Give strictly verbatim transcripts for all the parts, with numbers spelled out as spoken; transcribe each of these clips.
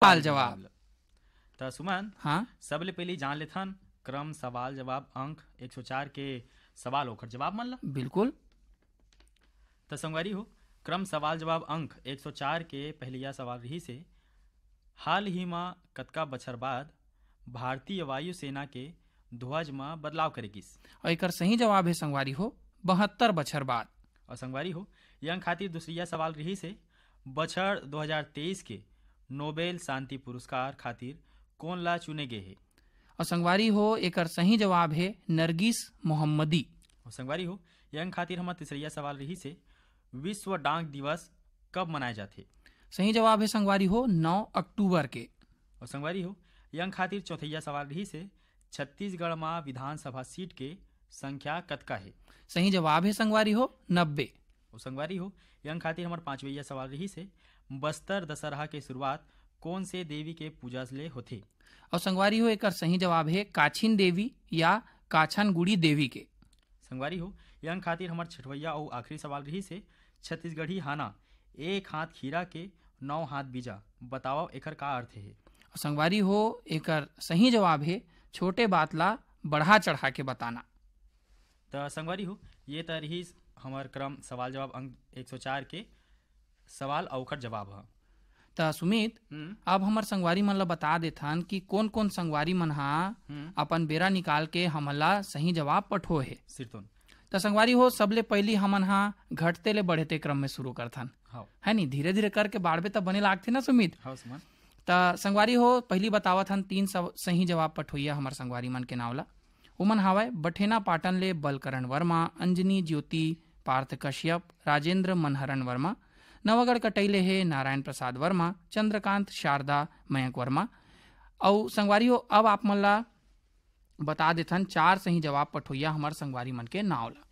सवाल जवाब। त सुमन, हाँ। सबले पहिली जान लेथन क्रम सवाल जवाब अंक एक सौ चार के सवाल ओखर जवाब मन ला। बिल्कुल। त संगवारी हो, क्रम सवाल जवाब अंक एक सौ चार के पहिलिया सवाल रिहिस हे, हाल ही म कतका बछर बाद भारतीय वायुसेना के ध्वज म बदलाव करे गिस? अउ एकर सही जवाब हे संगवारी हो, बहत्तर बछर बाद। अउ संगवारी हो, ये अंक खातिर दूसरिया सवाल रिहिस हे, बछर दो हज़ार तेईस के नोबेल शांति पुरस्कार खातिर कोन ला चुने गे हे? अउ संगवारी हो, एकर सही जवाब हे नरगिस मोहम्मदी। अउ संगवारी हो, ये अंक खातिर हमर तीसरइया सवाल रिहिस हे, विश्व डाक दिवस कब मनाए जाथे? सही जवाब हे संगवारी हो, नौ अक्टूबर के। अउ संगवारी हो, ये अंक खातिर चौथइया सवाल रिहिस हे, छत्तीसगढ़ म विधानसभा सीट के संख्या कतका हे? सही जवाब हे संगवारी हो, नब्बे। अउ संगवारी हो, ये अंक खातिर हमर पांचवइया सवाल रिहिस हे, बस्तर दशहरा के शुरुआत कोन से देवी के पूजा ले होथे? अउ संगवारी हो, एकर सही जवाब हे काछिन देवी या काछनगुड़ी देवी के। संगवारी हो, ये अंक खातिर हमर छठवइया अउ आखिरी सवाल रिहिस हे, छत्तीसगढ़ी हाना, एक हाथ खीरा के नौ हाथ बीजा, बतावव एकर का अर्थ हे? अउ संगवारी हो, एकर सही जवाब हे छोटे बात ला बढ़ा चढ़ा के बताना। त संगवारी हो, ये त रिहिस हमर क्रम सवाल जवाब अंक एक सौ चार के सवाल अउ ओखर जवाब ह। त सुमित, हम्म। अब हमर संगवारी मन ल बता देथन कि कोन-कोन संगवारी मन ह हम्म। अपन बेरा निकाल के हमन ल सही जवाब पठोए हे। सिरतोन। त संगवारी हो, सबले पहिली हमन ह घटते ले बढ़ते क्रम में शुरू करथन। हव। है नी? धीरे-धीरे करके बाढ़बे त बने लागथे ना सुमित? हव सुमन। त संगवारी हो, पहिली बतावत हन तीन सव-, सही जवाब पठोइया हमर संगवारी मन के नाव ल। ओमन हावय बठेना पाटन ले बलकरण वर्मा, अंजनी ज्योति, पार्थ कश्यप, राजेंद्र मनहरन वर्मा, नवागढ़ कटई ले हे नारायण प्रसाद वर्मा, चंद्रकांत, शारदा, मयंक वर्मा। अउ संगवारी हो, अब आप मन ला बता देथन चार सही जवाब पठोइया हमर संगवारी मन के नाव ला।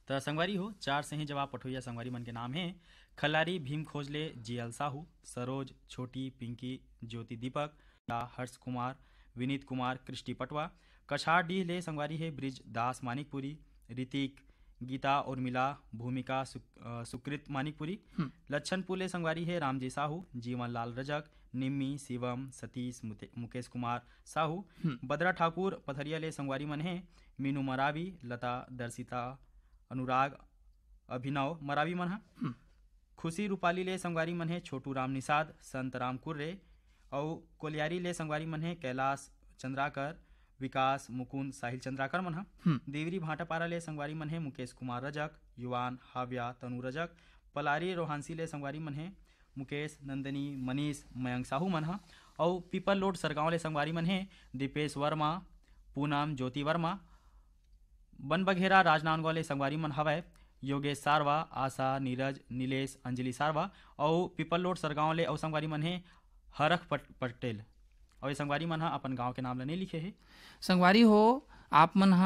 त संगवारी हो, चार सही जवाब पठोइया संगवारी मन के नाम हे खल्लारी भीम खोज ले जीएल साहू, सरोज, छोटी, पिंकी, ज्योति दीपक, या हर्ष कुमार, विनीत कुमार, क्रिस्टी पटवा। कछार डीह ले संगवारी हे ब्रिज दास मानिकपुरी, ऋतिक, गीता उर्मिला, भूमिका सुक-, अ, सुकृत मानिकपुरी। हम्म। लच्छनपुर ले संगवारी हे रामजी साहू, जीवन लाल रजक, निम्मी, शिवम, सतीश, मुते-, मुकेश कुमार साहू। हम्म। बदरा ठाकुर पथरिया ले संगवारी मन हे मीनू मरावी, लता, दर्शिता, अनुराग, अभिनव मरावी मन ह। हम्म। खुशी रूपाली ले संगवारी मन हे छोटू राम निषाद, संत राम कुर्रे, अउ कोलियारी ले संगवारी मन हे कैलाश चंद्राकर, विकास मुकुंद, साहिल चंद्राकर मन ह। हम्म। देवरी भाटापारा ले संगवारी मन हे मुकेश कुमार रजक, युवान, हाव्या, तनु रजक, पलारी रोहांसी ले संगवारी मन हे मुकेश, नंदनी, मनीष, मयंक साहू मन ह, अउ पीपल लोड सरगांव ले संगवारी मन हे दीपेश वर्मा, पूनम, ज्योति वर्मा, बनबघेरा राजनांदगांव ले संगवारी मन हवय योगेश सारवा, आशा, नीरज, नीलेश, अंजलि सारवा, अउ पीपल लोड सरगांव ले अउ संगवारी मन हे हरख पट-, पटेल। अउ ये संगवारी मन ह अपन गांव के नाम ल नइ लिखे हे। संगवारी हो, आप मन ह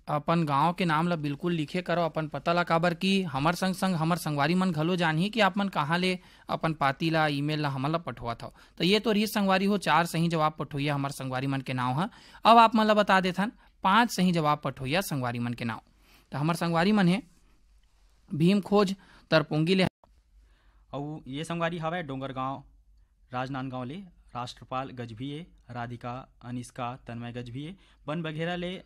अपन गांव के नाम ल बिल्कुल लिखे करो, अपन पता ल, काबर कि हमर संग संग हमर संगवारी मन घलो जानही कि आप मन कहाँ ले अपन पाती ला, ईमेल ला हमन ला पठवात हव। त ये तो रहिस संगवारी हो चार सही जवाब पठोइया हमर संगवारी मन के नाव ह। अब आप मन ला बता देथन पांच सही जवाब पठोइया संगवारी मन के नाव। त हमर संगवारी मन हे भीम खोज तरपोंगी ले। अउ ये संगवारी हवय डोंगरगांव राजनांदगांव ले राष्ट्रपाल गजभिये, राधिका, अनिष्का, तन्मय गजभिये। बनबघेरा ले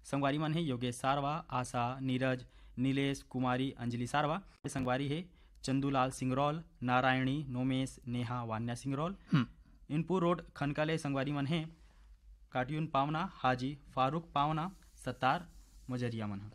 संगवारी मन हे योगेश सारवा, आशा, नीरज, नीलेश, कुमारी, अंजलि सारवा। संगवारी हे चंदूलाल सिंगरौल, नारायणी, नोमेश, नेहा, वान्या सिंगरौल। हम्म। इनपुर रोड खनका ले संगवारी मन हे काटियुन पावना, हाजी फारूक पावना, सत्तार मजरिया मन ह।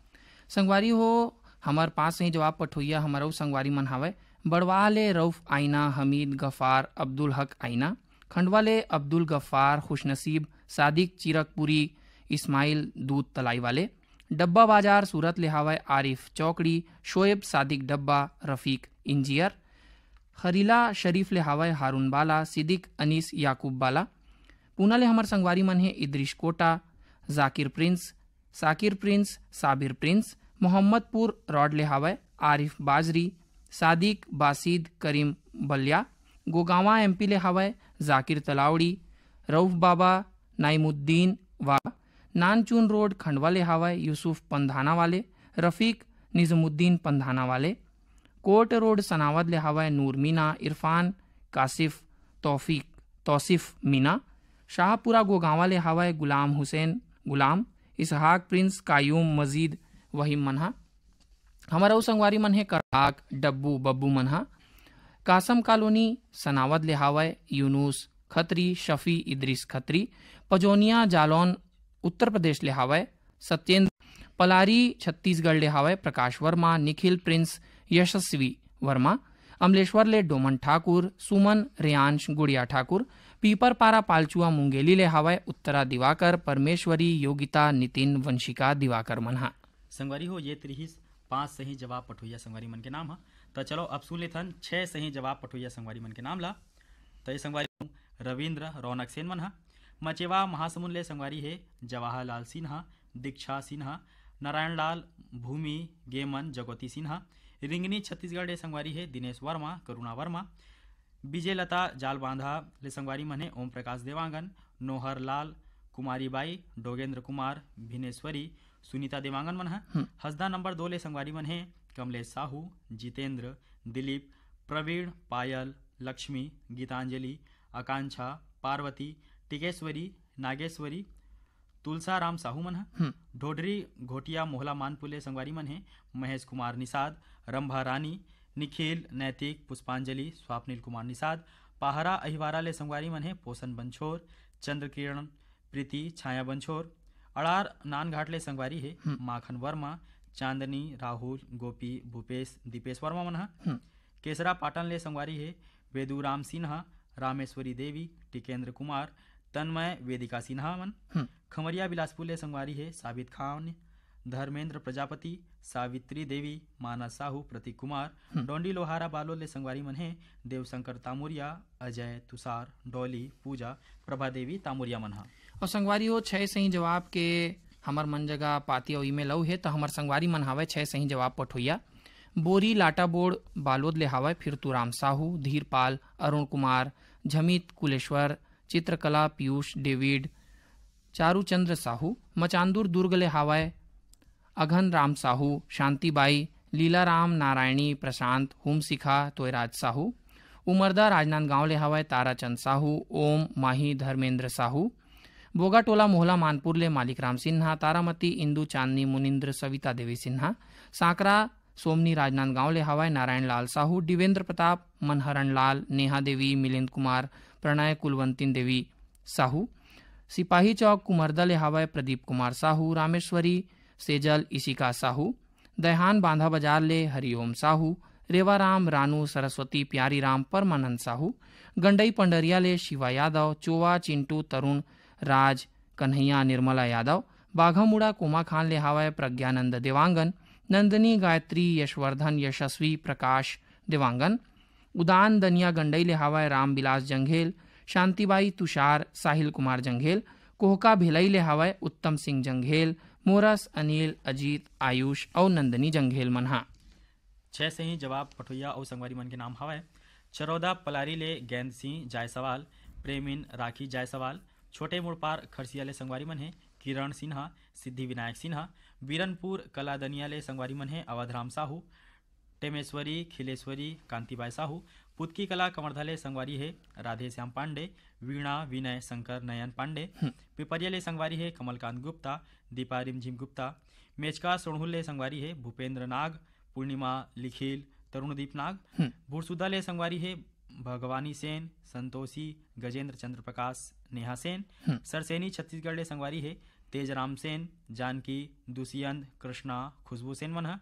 संगवारी हो, हमर पांच सही जवाब पठोइया हमर अउ संगवारी मन हावय। बड़वाह ले रऊफ आईना, हमीद गफार, अब्दुल हक आईना। खंडवा ले अब्दुल गफार, खुशनसीब, सादिक चिरकपुरी, इस्माइल दूध तलाई वाले। डब्बा बाजार सूरत ले हावय आरिफ चौकड़ी, शोएब सादिक डब्बा, रफीक इंजियर। खरीला शरीफ ले हावय हारून बाला, सिद्दीक अनीस याकूब बाला। पूना ले हमर संगवारी मन हे Idrish Kota, Zakir Prince, Sakir Prince, Sabir Prince. Mohammadpur road ले हावय आरिफ बाजरी, सादिक बासिद करीम बलिया। गोगांवा एमपी ले हावय जाकिर तलावड़ी, रऊफ बाबा, नाइमुद्दीन वा। नानचुन रोड खंडवा ले हावय यूसुफ पंधाना वाले, रफीक निजमुद्दीन पंधाना वाले। कोर्ट रोड सनावद ले हावय नूर मीना, इरफान, कासिफ, तौफीक। तौसिफ मीना, शाहपुरा गोगांवा ले हावय गुलाम हुसैन गुलाम, इसहाक प्रिंस, कायूम मजीद वहीम मन ह। हमर अउ संगवारी मन हे करहाक डब्बू बब्बू मन ह। कासम कॉलोनी सनावद ले हावय यूनुस खत्री, शफी इदरीस खत्री, पजोनिया जालौन उत्तर प्रदेश ले हावय सत्येंद्र, पलारी छत्तीसगढ़ ले हावय प्रकाश वर्मा, निखिल प्रिंस यशस्वी वर्मा, अमलेश्वर ले डोमन ठाकुर, सुमन रेयांश गुड़िया ठाकुर, पीपरपारा पालचुआ मुंगेली ले हावय उत्तरा दिवाकर, परमेश्वरी योगिता नितिन वंशिका दिवाकर मन ह। संगवारी हो, ये त रिहिस पांच सही जवाब पठोइया संगवारी मन के नाम ह। त चलो अब सुन लेथन छह सही जवाब पठोइया संगवारी मन के नाम ला। त ये संगवारी हो रविंद्र रौनक सेन मन ह। मचेवा महासमुंद ले संगवारी हे जवाहरलाल सिन्हा, दीक्षा सिन्हा, नारायण लाल, भूमि गेमन, जगोती सिन्हा। रिंगनी छत्तीसगढ़ ले संगवारी हे दिनेश वर्मा, करुणा वर्मा। विजयलता जालबांधा ले संगवारी मन हे ओम प्रकाश देवांगन, नोहर लाल, कुमारी बाई, डोगेंद्र कुमार, भिनेश्वरी, सुनीता देवांगन मन ह। हम्म। हसदा नंबर दो ले संगवारी मन हे कमलेश साहू, जितेंद्र, दिलीप, प्रवीण, पायल, लक्ष्मी, गीतांजलि, आकांक्षा, पार्वती, टिकेश्वरी, नागेश्वरी, तुलसा राम साहू मन ह। हम्म। ढोढरी घोटिया मोहला मानपुर ले संगवारी मन हे महेश कुमार निषाद, रंभा रानी, निखिल, नैतिक, पुष्पांजलि, स्वप्निल कुमार निषाद। पाहरा अहिवारा ले संगवारी मन हे पोषण बंछोर, चंद्रकिरण, प्रीति, छाया बंछोर। अड़ार नानघाट ले संगवारी हे हम्म। माखन वर्मा, चांदनी, राहुल, गोपी, भूपेश, दीपेश वर्मा मन ह। हम्म। केसरा पाटन ले संगवारी हे वेदुराम सिन्हा, रामेश्वरी देवी, टिकेंद्र कुमार, तन्मय, वेदिका सिन्हा मन। हम्म। खमरिया बिलासपुर ले संगवारी हे साबित खान, धर्मेंद्र प्रजापति, सावित्री देवी, मानस साहू, प्रतीक कुमार। हम्म। डोंडी लोहारा बालोद ले संगवारी मन हे देवशंकर तामुरिया, अजय, तुषार, डॉली, पूजा, प्रभा देवी तामुरिया मन ह। अउ संगवारी हो, छह सही जवाब के हमर मन जगह पाती अउ ईमेल अउ हे, त हमर संगवारी मन हावय छह सही जवाब पठोइया। बोरी लाटा बोर्ड बालोद ले हावय फिरतुराम साहू, धीरपाल, अरुण कुमार, झमित कुलेश्वर, चित्रकला पीयूष, डेविड, चारूचंद्र साहू। मचांदुर दुर्ग ले हावय अघन राम साहू, शांतिबाई, लीलाराम, नारायणी, प्रशांत, हुमशिखा, तोयराज साहू। उमरदा राजनांदगांव ले हावय ताराचंद साहू, ओम, माही, धर्मेंद्र साहू। बोगाटोला मोहला मानपुर ले मालिक राम सिन्हा, तारामती, इंदु, चांदनी, मुनिंद्र, सविता देवी सिन्हा। सांकरा सोमनी राजनांदगांव ले हावय नारायण लाल साहू, दिवेंद्र प्रताप, मनहरण लाल, नेहा देवी, मिलिंद कुमार, प्रणय, कुलवंतिन देवी साहू। सिपाही चौक कुमरदा ले हावय प्रदीप कुमार साहू, रामेश्वरी, सेजल, इशिका साहू। दैहान बांधा बाजार ले हरिओम साहू, रेवाराम, रानू, सरस्वती, प्यारी राम, परमानंद साहू। गंडई पंडरिया ले शिवा यादव, चोवा, चिंटू, तरुण, राज, कन्हैया, निर्मला यादव। बाघामुड़ा कोमाखान ले हावय प्रज्ञानंद देवांगन, नंदिनी, गायत्री, यशवर्धन, यशस्वी, प्रकाश देवांगन। उदान दनिया गंडई ले हावय रामविलास जंघेल, शांतिबाई, तुषार, साहिल कुमार जंघेल। कोहका भिलई ले हावय उत्तम सिंह जंघेल, मोरस, अनिल, अजीत, आयुष अउ नंदिनी जंघेल मन ह। छह सही जवाब पठोइया अउ संगवारी मन के नाम हावय चरौदा पलारी ले गेंद सिंह जायसवाल, प्रेमिन राखी जायसवाल। छोटे मुड़पार खरसिया ले संगवारी मन हे किरण सिन्हा, सिद्धि विनायक सिन्हा। बीरनपुर कलादनिया ले संगवारी मन हे अवधराम साहू, टेमेश्वरी, खिलेश्वरी, कांतिबाई साहू। पुतकी कला कमरधा ले संगवारी हे राधे श्याम पांडे, वीणा, विनय, शंकर, नयन पांडे। हम्म। पिपरिया ले संगवारी हे कमलकांत गुप्ता, दीपा रिमझिम गुप्ता। मेचका सोढ़ुल ले संगवारी हे भूपेंद्र नाग, पूर्णिमा लिखिल, तरुणदीप नाग। हम्म। भुरसुदा ले संगवारी हे भगवानी सेन, संतोषी, गजेंद्र चंद्र प्रकाश, नेहा सेन। हम्म। सरसेनी छत्तीसगढ़ ले संगवारी हे तेजराम सेन, जानकी, दुष्यंत, कृष्णा, खुशबू सेन मन ह।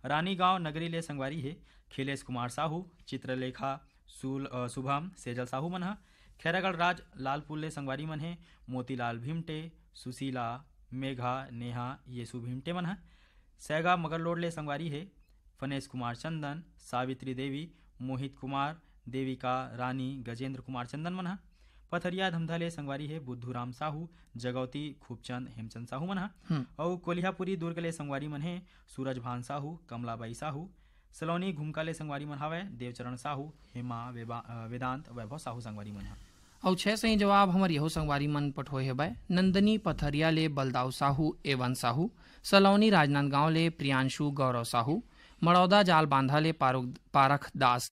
रानीगांव नगरी ले संगवारी हे खिलेश कुमार साहू, चित्रलेखा, सुल-, अ, शुभम, सेजल साहू मन ह। खैरागढ़ राज लालपुर ले संगवारी मन हे मोतीलाल भिमटे, सुशीला, मेघा, नेहा, येसु भिमटे मन ह। सैगा मगरलोड ले संगवारी हे फनेश कुमार चंदन, सावित्री देवी, मोहित कुमार, देविका रानी, गजेंद्र कुमार चंदन मन ह। पथरिया धमधा ले संगवारी हे बुद्धू राम साहू, जगौती, खूबचंद, हेमचंद साहू मन ह। हम्म। अउ कोलिहापुरी दुर्ग ले संगवारी मन हे सूरज भान साहू, कमलाबाई साहू। सलोनी घुमका ले संगवारी मन हावय देवचरण साहू, हेमा, वेबा-, अ, वेदांत, वैभव साहू संगवारी मन ह। अउ छह सही जवाब हमर यहू संगवारी मन पठोए हेबय। नंदनी पथरिया ले बलदाऊ साहू, एवन साहू। सलौनी राजनांदगांव ले प्रियांशु गौरव साहू। मड़ौदा जाल बांधा ले पारुक-, पारख दास।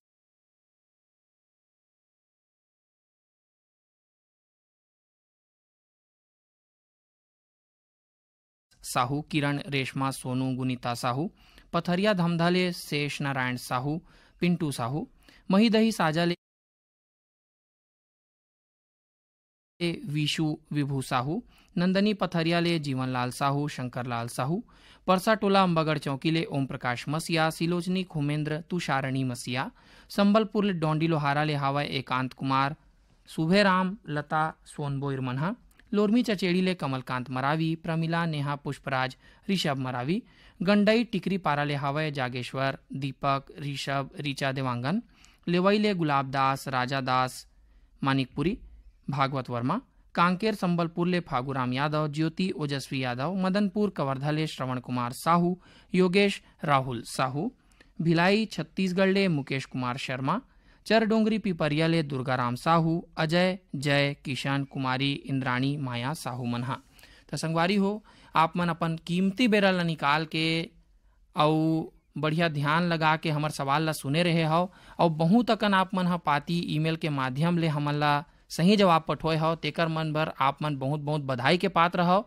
साहू, किरण रेशमा सोनू गुनीता साहू, पथरिया धमधा ले शेष नारायण साहू, पिंटू साहू, महीदही साजा ले विशु विभू साहू, नंदनी पथरिया ले जीवनलाल साहू, शंकरलाल साहू, परसा टोला अम्बागढ़ चौकी ले ओम प्रकाश मसिया, सिलोचनी खुमेंद्र, तुषारणी मसिया, संबलपुर ले डोंडी लोहारा ले हावय एकांत कुमार, सुभेराम, लता सोनबोइर मन ह, लोरमी चचेड़ी ले कमलकांत मरावी, प्रमिला, नेहा, पुष्पराज, ऋषभ मरावी, गंडई टिकरी पारा ले हावय जागेश्वर, दीपक, ऋषभ, ऋचा देवांगन, लेवई ले गुलाब दास, राजा दास, मानिकपुरी, भागवत वर्मा, कांकेर संबलपुर ले फागुराम यादव, ज्योति ओजस्वी यादव, मदनपुर कवर्धा ले श्रवण कुमार साहू, योगेश राहुल साहू, भिलाई छत्तीसगढ़ ले मुकेश कुमार शर्मा, चरडोंगरी पिपरिया ले दुर्गाराम साहू, अजय, जय, किशन, कुमारी, इंद्राणी, माया साहू मन ह। त संगवारी हो, आप मन अपन कीमती बेरा ल निकाल के अउ बढ़िया ध्यान लगा के हमर सवाल ला सुने रहे हव, अउ बहुत अकन आप मन ह पाती ईमेल के माध्यम ले हमन ला सही जवाब पठोए हव, तेकर मन बर आप मन बहुत बहुत बधाई के पात्र हव।